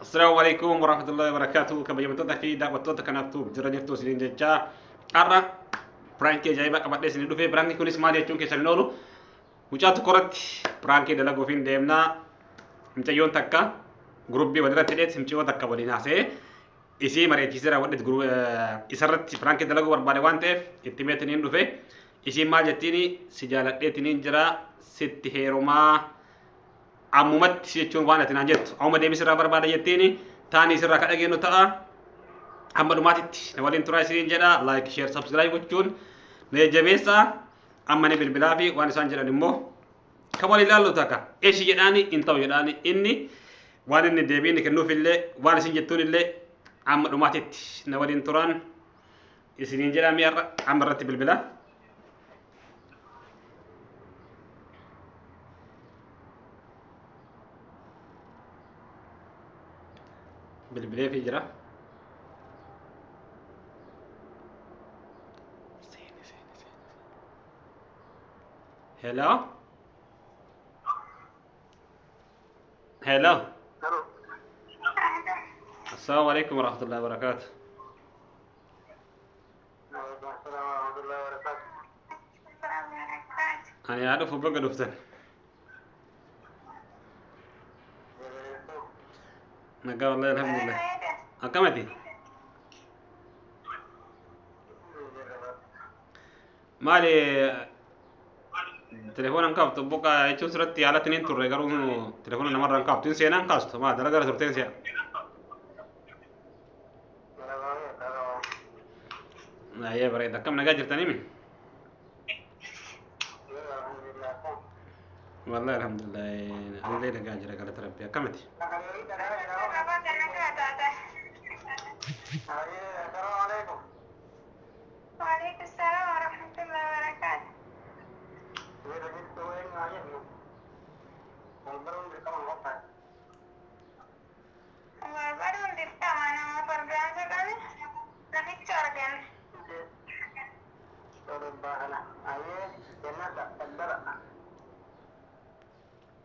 Assalaamu alaikum warahmatullahi wabarakatuh. Kabajamtoota fi daawwattoota kanaaftuu jira jirtu isiniin jechaa har'a piraankii ajaa'ibaa qabadhee isinii dhufe. Piraankiin kunis maal jechuun keessan hin oolu. Mucaa tokko irratti piraankii dalaguuf hin deemnaa. Mucayyoon takka gurubbii walirratti hidheet mucayyoo takka waliin haasa'ee isii mari'achiisee raawwadheet isarratti piraankii dalaguu barbaade waan ta'eef itti meetiniin dhufe. Isiin maal jettiini si jaaladheetiniin jira sitti heerumaa ammumatti jechuun waan ati naan jettu ammuma deemii sirraa barbaada jettiini taanii sirraa ka dhageenyu ta'a hamma dhumaatitti na waliin turaa isiniin jedha like share subscribe gochuun na jajjabeessaa amma ni bilbilaa fi waan isaan jedhan immoo kan waliin ilaallu takka eshi jedhaani hin ta'u jedhaani inni waan inni deebii inni kennuuf illee waan isin jettuun illee amma dhumaatitti na waliin turaan isiniin jedha mi'a amma irratti bilbila. Bilbileefii jira. Seeni, seeni, seeni. Hello? Hello? Assalamu alaikum warahmatullahi wabarakatuh. Ani haa dhufu baga dhuftan. Nagaa wallahi alhamdulillah. Akkamati? Maali telefoona hin kaaftu boqa jechuun sirratti haalatti niin turre garuu telefoona namarra hin kaaftu hin seenaan kaastu maa dalagaa turteen si'a. Ayyee bareeda akkam nagaa jirtanii mi? Wallahi alhamdulillah anillee nagaa jira galata rabbi akkamati? وعليكم السلام ورحمة الله وبركاته. Barbaadun dirqama nama fardaan jedhani namicha argan.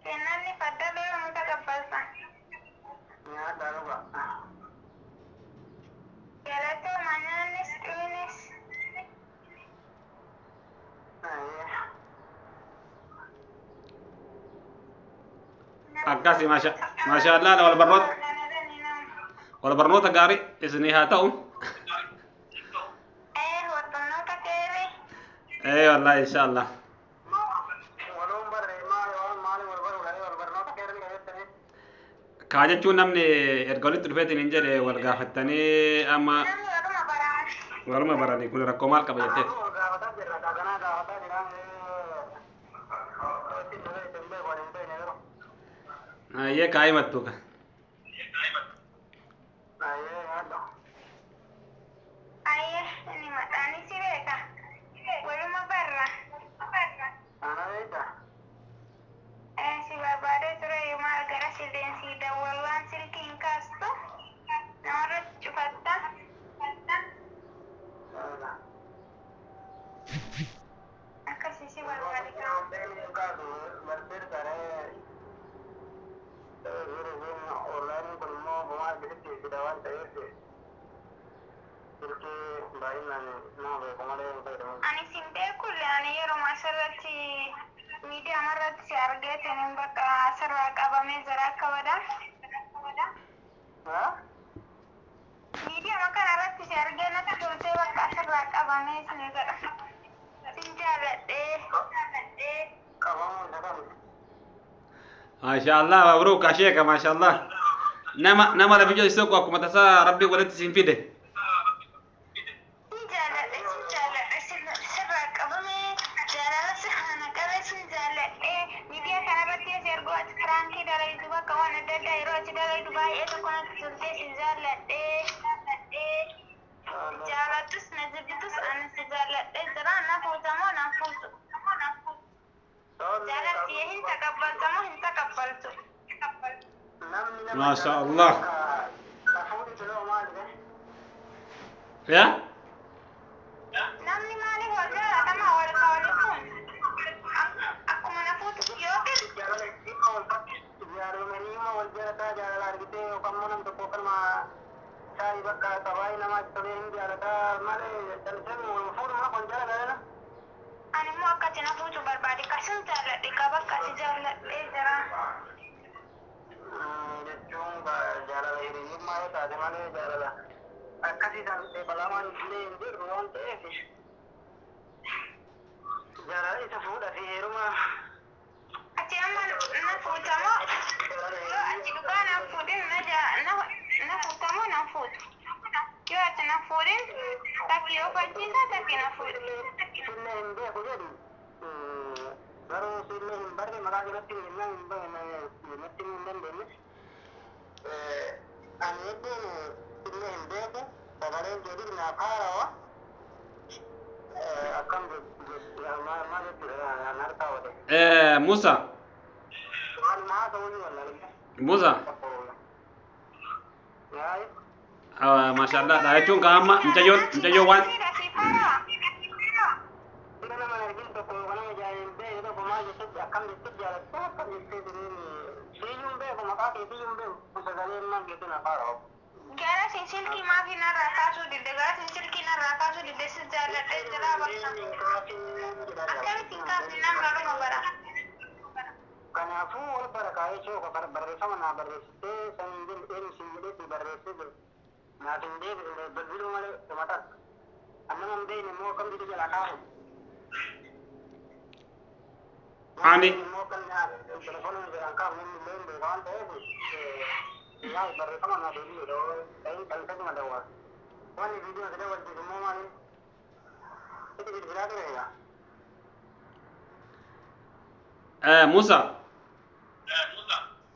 Kennanni faddalee muka gabbalta. Galatoo nyaannis dhuginis. Akkasi maasha Allah wal barnoota wal barnoota gaarii isinii haa ta'u. Wal barnoota gaarii. Wallahi insha Allah. Kaa jechuun namni erga walitti dhufeetiin hin jedhe wal gaafattanii amma waluma baranii kun rakkoo maal qaba jetteeti. Ayyee kaa himattu ka. Ayyee inni maqaan isii beeka. Waluma barra. Si barbaadee ture maal gara silleen dawwallaan silkii hin kaastu namarra cufatta. Akkasii si barbaade. Ani sin beekulle ani yeroo asirratti miidiyaa irratti si argeetiin bakka asirraa qabamee jira akka badaa. Miidiyaa kana irratti si argee natti toltee bakka asirraa qabamee sin godha. Sin jaaladhee. Maasha Allah mabruuk asheeka maasha Allah. Nama nama lafa ijoo tokko akkuma tasaa rabbi walitti siin fide. Sin jaaladhe sin jaaladhe sirraa qabamee jaalala si haana qabee sin jaaladhee miidiyaa kana irratti si argu ati piraankii dalaydu bakka waan adda addaa yeroo ati dalaydu baay'ee tokko natti toltee sin jaaladhee. Jaalattus na jibbitus ani si jaaladhee jira na fuutamoo na fuutu. Jaalattiye hin taqabbaltamoo hin taqabbaltu. Maasha Allah. Yaa? Namni maaliif wal jaalatama wal ka walii kun akkuma na fuutu yookiin Jaalala argitee yookaan immoo nam tokko kanuma shaayii bakka xabaayii namaa tolee hin jaalataa malee callisee fuudhuma kun jaalata. Ani immoo akka ati na fuutu barbaade kasin jaalladhe ka bakka si jaalladhee jira. Jechuun jaalala hiriyyummaa yoo taate malee jaalala akkasii taate balaamaan illee hin jiru waan ta'eef jaalala isa fuudha fi heeruma. Ati amma na fuuta moo yoo ati dhugaa na fuudhin na fuuta moo na fuutu? Yoo ati na fuudhin takki yoo fachiisa takki na fuudhi. Sillee hin beeku jedhu garuu sillee hin barre maqaa irratti hin natti hin dandeenye. Ani hedduun sillee hin beeku sagaleen jedhu naaf haarawa akkam maal jechuudha naan harkaa wate. Musa, Maal maa ta'uu ni wallaalee. Musa, Yaa'ii. maashaallah dha jechuun ka amma mucayyoon waan Siif haarawa. Bira nama argin tokko nama jaayeen beeku tokko maal jechuudha akkam jechuudha jaalattu akkam jettee jireen siyyuun beeku maqaa kee siyyuun beeku sagaleen maal jettu naaf haarawa. Gara sin silkii maafi narraa kaasuu didde gara sin silkii narraa kaasuu didde si jaalladhee jira bakka. Akkamitti hin kaasne namni dhuma bara. Kanaafuu wal bara kaa'ee shooka barreeffama naa barreessitee san jedhu eenyu siin jedhee si barreessee jiru. Naaf hin deebisne bilbiluu malee dhuma takka. Amma nan beekne immoo akkam jedhu jalaa kaasu. Immoo kan telefoona jedhan kaafne inni illee hin beeku waan ta'eef yaa barreeffama naa deebi'u ta'in qalqasuma dawwaa. Wanni viidiyoo si dawwalchiisu immoo maali? Itti bilbilaa ture egaa. Musa,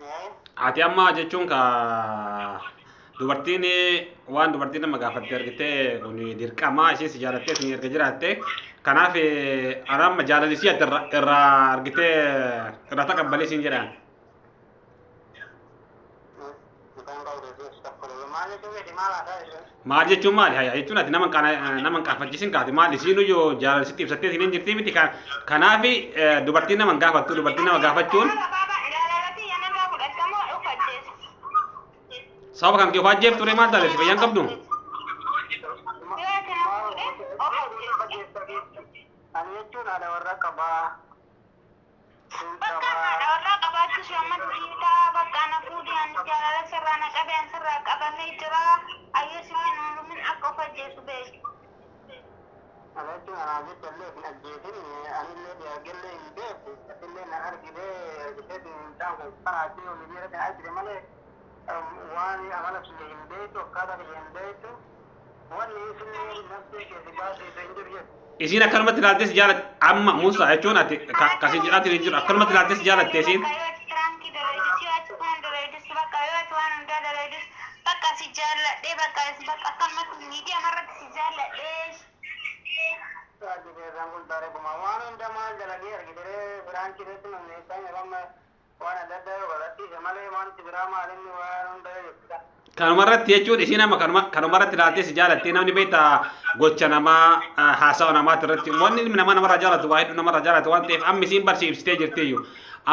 Yaa'ii. Ati amma jechuun ka dubartiin waan dubartiin nama gaafatte argitee kun dirqama ishee si jaalattee si erga jiraatte kanaaf ana amma jaalalli si ati irraa argitee irraa taqabbalee siin jedhaan. Isaan qabu deebi'u maal jechuun fedhi maal haasaa jechuun? Maal jechuun maali haya jechuun ati nama hin qaafachiisin kaate maali isiin yoo jaalala sitti ibsattee siin hin jirti miti kanaaf dubartiin nama hin gaafattu dubartiin nama gaafachuun Baaba ilaalalati yanarraa fudhatamoo of ajjeesa. Sababa kan kee of ajjeef ture maal taate si fayyaan qabdu? Yoo ati na fuudhe of ajjeesa. Ani jechuun haadha warra qabaa. Bakka haadha warraa qabaachuu si amma dhiitaa bakka na fuudhi ani jaalala sirraa na qabe ani sirraa qabamee jira. Ayyoo si hin oolumin akka of ajjeesu beeku. Ana jechuun anaa jecha illee hin ajjeesin anillee dhiyagellee hin beeku illee na argitee argitee hin taa'u kan achii olii bira kan argite malee waan amala kiyya hin beektu akkaataa kiyya hin beektu wanni isillee nafsee keessa baasee hin jiru jedhu. Isiin akkanumatti ilaaltee si jaalatte amma Musa jechuun ati kasin jedhaatiin hin jiru akkanumatti ilaaltee si jaalatte isiin. Bakka yoo ati piraankii dalaydus yoo ati waan dalaydus bakka yoo ati waan hundaa dalaydus bakka si jaalladhee bakka bakka akkanumatti miidiyaa irratti si jaalladhee. Argitee isaan kun taaree kuma waan hunda maal dalagee argitee biraankii irratti namni isaan yeroo waan adda addaa yoo godhatiise malee wanti biraa maal inni waan hunda jechuudha. Kanumarratti jechuun isiin amma kanumarratti ilaaltee si jaalattee namni beektaa gocha namaa haasawa namaati irratti wanni ilmi namaa namarraa jaalatu waa hedduu namarraa jaalatu waan ta'eef amma isiin barsi ibsitee jirtiyyuu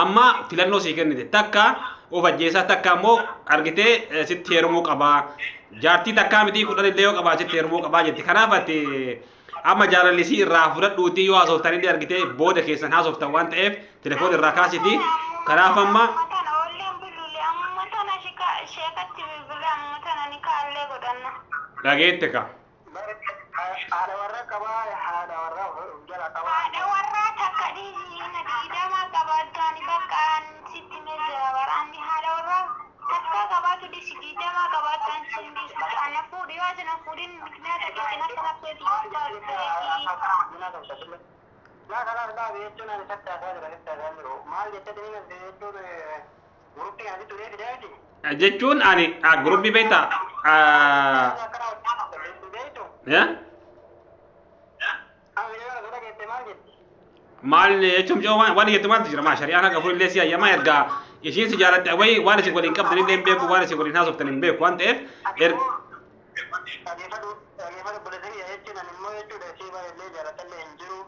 amma filannoo sii kennite takka of ajjeesaa takka ammoo argitee sitti heerumuu qabaa jaartii takkaa miti 10 illee yoo qabaa sitti heerumuu qabaa jetti kanaaf ati amma jaalalli sii irraa fudhadhuutii yoo haasoftanillee argitee booda keessan haasoftan waan ta'eef telefoon irraa kaasiti kanaaf amma Amma tana oolleen bilbilee amma tana sheekatti bilbilee amma tana ni kaallee godhanna. Dhageette ka. Haadha warra qabaa haadha warra jala qabaa. Haadha warraa takka dhiisina 20 qabaattu ani bakka ani sitti mee jira bara ani haadha warraa takka qabaatu dhisi 20 qabaattu ani sin dhiisu bakka ana fuudhi yoo ati na fuudhin miknaata keetiin akka nafseeti beeki. Laa kanaaf dhaabe jechuun ani sitti haasaa jira sitti haasaa jiru maal jecha diniin as jechuun guruppii ani turee fidaati. Jechuun ani gurubbii beektaa Akkana beektu. Amma yoo dura geette maal jetti? Maal jechuun yoo waan jettu maaltu jira maa shari'aan haqa fuullee si hayyamaa ergaa ishiin si jaalatte wayi waan isin waliin qabdan illee hin beeku waan isin waliin haasoftan hin beeku waan ta'eef Dhageeffadhu dhageeffadhu obboleessa jechuun ani immoo jechuudha ishee baay'ee jaalatallee hin jiru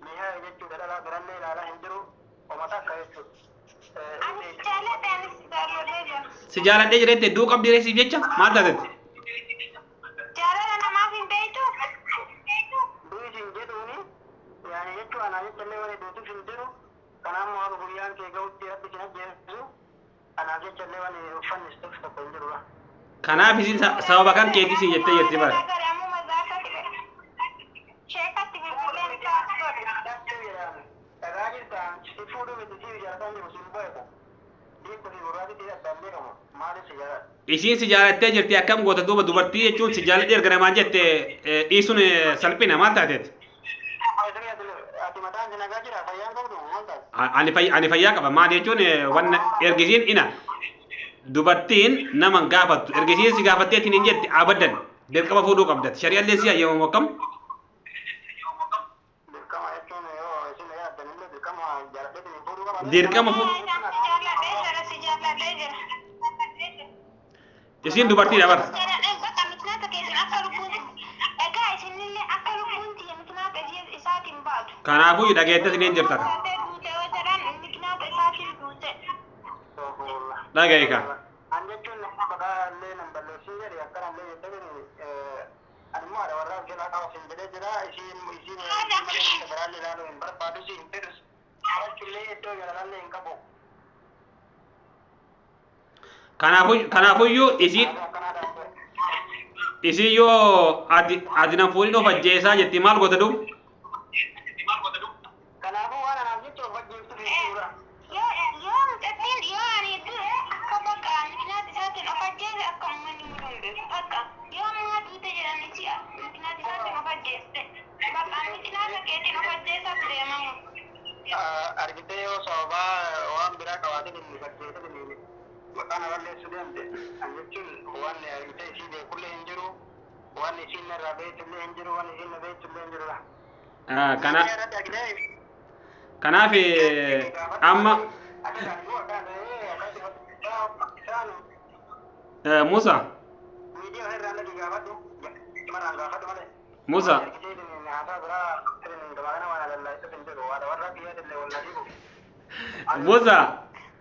mi'a jechuudha dhalaa birallee ilaalaa hin jiru oma takka jechuudha. Ani si jaalladhe, ani si jaalladhee jira. Si jaaladhee jireette du'uu qabdi reesiif jecha maal taatetti? Jaalala namaaf hin beektu? Du'i sin jedhuuni yaani jechuu anaa jechallee waan duutuuf hin jiru. Kanaaf haga guyyaan kee gahutti Rabbi sin ajjeesu. Anaaf jechallee waan uffannistuuf tokko hin jiru. Kanaaf isin sababa kan keetii siin jettee jirti bara. Sheekatti bilbileen isaa godhe. Dhagaa jirtaan si fuudhuu miti si ijaartaan jiru sin beeku. Diimtuu fi gurraatitti addaan beekamu maaliif si jaalladha? Isiin si jaalattee jirti akkam goota duuba dubartii jechuun si jaaladhee erga namaan jette dhiisuun salphina maal taateeti? Ati mataan si nagaa jira fayyaan qabdu maal taate? Ani fayyaa qaba maal jechuun wanna ergisiin ina dubartiin nama hin gaafattu ergisiin si gaafatteetiin hin jette abadan dirqama fuudhuu qabdati shari'allee si hayyamamu akkam? Dirqama jechuun yoo isin yaaddanillee dirqama jaaladheetiin fuudhuu qaba. Dirqama Si jaalladhee jira, si jaalladhee jira. Isiin dubartiidha bara. Jaalladhee bakka miknaata keessan akka lubbuun egaa isinillee akka lubbuun tiyya miknaata isaatiin baatu. Kanaafuu dhageettes ni jirta. Duute yoo jedhan miknaata isaatiin duute. Dhaga'i ka. An jechuun nama maqaa illee nan balleessin jedhe akkana illee jettee jedhe ani immoo haadha warraa jalaa qaba sin jedhee jira isiin isiin malee biraallee ilaaluu hin barbaadu si hin fedhus illee iddoo jaalallee hin qabu. Kanaafuyyuu isiin isiin yoo ati ati nan fuudhin of ajjeesaa jetti maal goota duuba? Kanaafuu waan anaaf jecha of ajjeeftu fi jira. Yoo yoo mucattiin yoo ani du'e akka bakka miknaata isaatiin of ajjeese akka uummanni hunduu beeku. Bakka yoo ammaa duute jedhan isi miknaata isaatiin of ajjeeste. Bakka miknaata keetiin of ajjeesaaf deemamu. Argitee yoo sababaa waan biraa qabaatin hin fakkeessin maqaa na balleessuu deemte an jechuun waan argitee isii beekullee hin jiru waan isiin narraa beektullee hin jiru waan isiin na beektullee hin jiru. Kana kanaaf amma Musa Musa Musa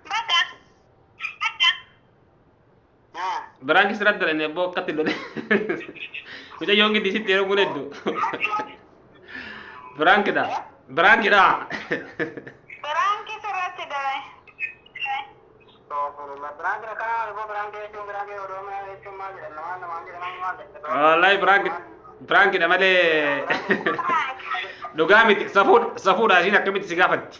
Bakka. Biraan kisirratti dalane abboo akkatti lole. Mucayyoon giddi sitti yeroo kun hedduu. Biraankidha. Biraankidha. Biraan kisirratti dalane. Wallahi biraankidha malee dhugaa miti safuudha isiin akkamitti si gaafatti.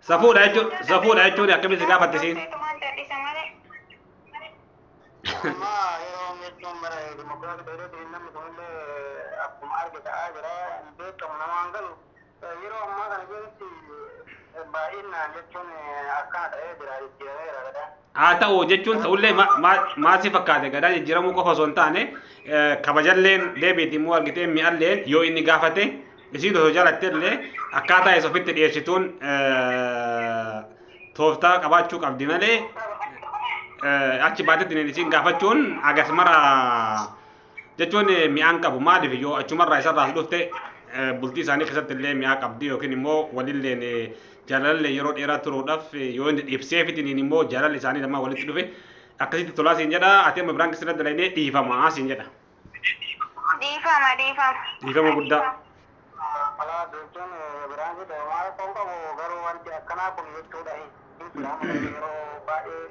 Safuudha jechuun safuudha jechuun akkamitti si gaafatti isiin. Amma yeroo jechuun bara dimokiraasii ta'eetiin namni kunillee akkuma arge ta'aa jira hin beekamu namaan galu yeroo ammaa kana keessatti baay'inaan jechuun akkana ta'ee jira jijjiirameera gadaa. Haa ta'u jechuun ta'ullee maal si fakkaate gadaan jijjiiramuu qofa osoo hin taane kabajalleen deebiitti immoo argitee mi'alleen yoo inni gaafate isiin osoo jaalatte illee akkaataa isa ofitti dhiyeessituun tooftaa qabaachuu qabdi malee achi baatetti isiin gaafachuun agas mara jechuun mi'aan qabu maaliif yoo achumarraa isarraa dhufte bultii isaanii keessatti illee mi'aa qabdi yookiin immoo walilleen jaalallee yeroo dheeraa turuudhaaf yoo inni ibsee fitiniin immoo jaalalli isaanii lamaa walitti dhufe akkasitti tolaa siin jedha ati amma biraan kisirra dalagnee dhiifama siin jedha. Dhiifama dhiifama. Dhiifama guddaa. Alaa jechuun biraan jedha maal kan qabu garuu wanti akkanaa kun jechuudha yeroo baay'ee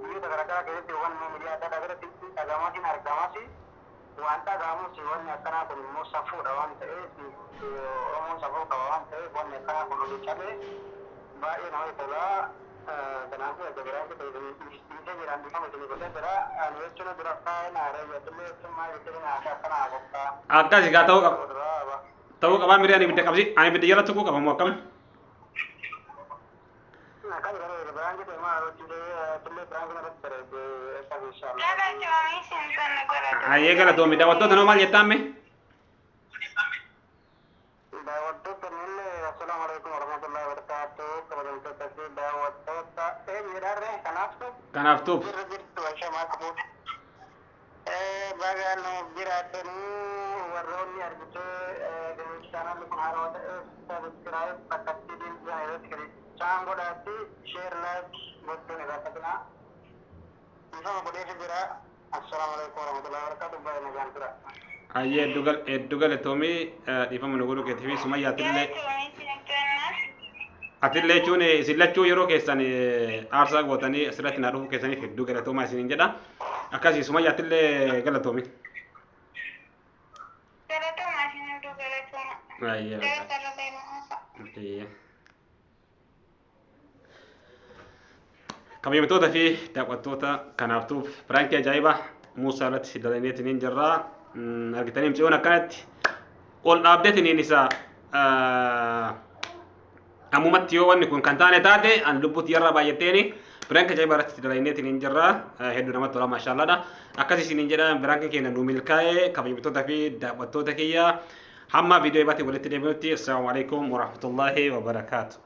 biyyoota garaagaraa keessatti waan miidiyaa adda addaa irratti dhagamaas argamas waan dhagahamus wanni akkanaa kun immoo safuudha waan ta'eef Oromoon safuu qaba waan ta'eef wanni akkanaa kun hojjechame baay'ee namatti tola. Kanaafuu erga biraan jedha dhiisee jiraan dhiifama isin godhee jira ani jechuun dura naaree jechuun jechuun maal jechuun haasa akkanaa qophaa. Akkas egaa ta'uu qaba. Ta'uu qabaa miree ani ibidda qabsi ani ibidda jala tuquu qaba moo akkam? Galatoomii siin galatoomii. Ayyee galatoomi daawwattoota noo maal jettaa amme? Daawwattoota illee assalaamu alaikum warahmatullahi wabarakatuh kabajamtoota fi daawwattoota eenyudhaarre kanaaftu Kanaaf tuuf. jirra jirtu ashamaa qabuudha. Baga nuuf jiraattanii warroonni argitee Chaanalli kun haarawaa ta'eef subscribe bakka itti deemsisan irratti gadi caan godhaatti share like gochuun irraa fatinaa. Dhiifama godheefi jira. Assalaamu alaikum warahmatullahi wabarakatuh. Baay'ee nagaan tura. Ayyee hedduu galatoomii dhiifama nu godhuu keetii fi Sumayyaatillee. Atillee jechuun isin lachuu yeroo keessan aarsaa gootanii asirratti naa dhufuu keessaniif hedduu galatoomaa isiniin jedha. Akkasii Sumayyaatillee galatoomi. Galatoomaa isin hedduu galatooma. Ayyee. Galata. Kabajamtoota fi daawwattoota kanaaftuuf piraankii ajaa'ibaa Muusaa irratti dalaneetiin jirra. Argitanii mucayyoon akkanatti ol dhaabdeetiniin isa ammumatti yoo wanni kun kan taane taate an lubbuutti yarra baay'atteeni piraanki ajaa'ibaa irratti dalaneetiin jirra. Hedduu namatti tola maashaallaadha. Akkas isiniin jedha piraankiin keenya nu milkaa'e kabajamtoota fi daawwattoota kiyya hamma viidiyoo ibaatiin walitti deebinutti assalaamu alaikum warahmatullaahi wabarakaatu.